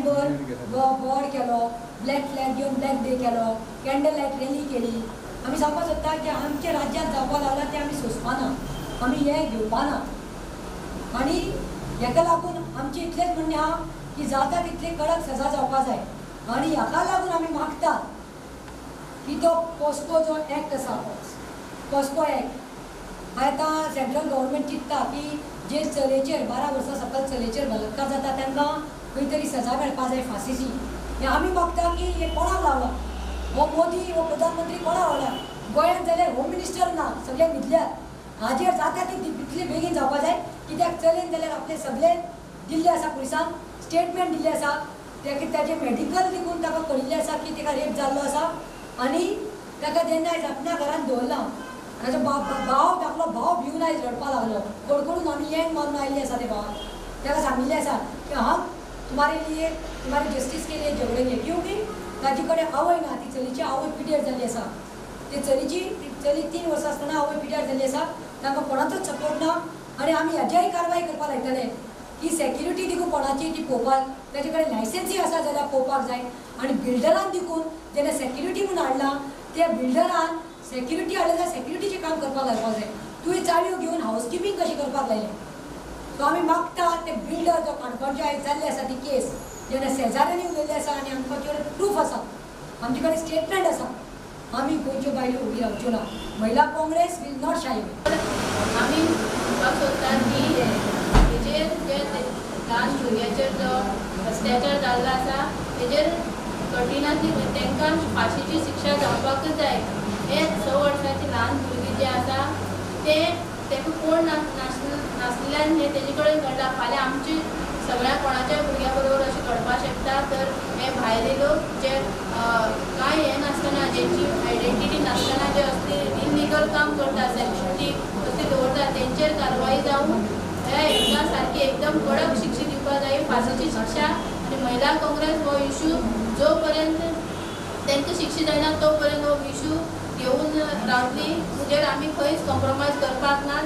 गोंयभर बोर्ड केलो, black flag घेवन ब्लॅक डे केलो, कॅन्डल लायट रॅली केली. आमी सांगपाक सोदता की आमच्या राज्यांत जावपाक लागला तें आमी सोंसपाना, आमी हें घेवपाना. आनी हेका लागून आमचें इतलेंच म्हणणें आहा की जाता तितली कडक सजा जावपाक जाय. आनी हाका लागून आमी मागतात की तो पॉस्को जो एक्ट आसा, पॉस्को एक्ट, आतां सेंट्रल गव्हर्मेंट चिंत्ता की जे चलयेचेर 12 वर्सां सकयल चलयेचेर बलात्कार जाता तांकां खंय तरी सजा मेळपाक जाय फांसीची. हें आमी मागता की हें कोणाक लावला, हो मोदी हो प्रधानमंत्री कोणाक लावला? गोंयांत जाल्यार होम मिनिस्टर ना, सगळे न्हिदल्यात. हाजेर जाता ती तितले बेगीन जावपाक जाय, कित्याक चलयेन जाल्यार आपले सगळे दिल्ले आसा, पुलिसांक स्टेटमेंट दिल्लें आसा, ताजें मेडिकल देखून ताका कळिल्लें आसा की ताका रेप जाल्लो आसा. आनी ताका जेन्ना आयज आपल्या घरांत दवरला, ताजो भाव धाकलो भाव भिवन आयज रडपाक लागलो, कडकडून आमी येंग मारून आयिल्ले आसा. ते भावाक ताका सांगिल्लें आसा की हम तुम्हारे लिए, तुम्हारे जस्टीस के लिए झगडेंगे, क्योंकि ताजे कडेन आवय ना. ती चलीची आवय पिड्यार जाल्ली आसा. ते चलीची चली 3 वर्सां आसतना आवय पिड्यार जाल्ली आसा, तांकां कोणाचोच सपोर्ट ना. आनी आमी हाजेय कारवाय करपाक लायतले की सेक्युरिटी देखून कोणाची ती पळोवपाक, ताजे कडेन लायसन्सूय आसा जाल्यार पळोवपाक जाय. आनी बिल्डरान देखून जेन्ना सेक्युरिटी म्हूण हाडला, त्या बिल्डरान सेक्युरिटी हाडल्या जाल्यार सेक्युरिटीचें काम करपाक लावपाक जाय. तुवें चाळयो घेवन हावस किपिंग कशी करपाक लायलें? सो आमी मागता ते बिल्डर जो काणकोणचे आयज जाल्ले आसा ती केस, जेन्ना शेजाऱ्यांनी उलयल्ले आसा आनी आमकां प्रूफ आसा, आमचे कडेन स्टेटमेंट आसा, आमी गोंयच्यो बायलो उबी रावच्यो ना. महिला काँग्रेस will not शाय. आमी म्हणपाक सोदतात की हेजेर जे ल्हान भुरग्याचेर जो अत्याचार जाल्लो आसा तेजेर कठिणांतली तांकां फांशीची शिक्षा जावपाकच जाय. हे 6 वर्सांची ल्हान भुरगीं जे आसा ते ताका कोण नासल्यान हें तेजे कडेन घडलां. फाल्यां आमची सगळ्या कोणाच्या भुरग्या बरोबर अशें घडपाक शकता. तर हे भायले लोक जे कांय हें नासतना, जेंची आयडेंटिटी नासतना जे असली इलिगल काम करता, सेक्युरिटी असली दवरता, तेंचेर कारवाय जावन हे हेंकां सारकी एकदम कडक शिक्षा दिवपाक जाय, फांसीची शिक्षा. आनी महिला काँग्रेस हो इशू जो पर्यंत तांकां शिक्षा जायना तो पर्यंत हो इशू घेवन रावतली. म्हणजे आमी खंयच कॉम्प्रोमायज करपाक ना.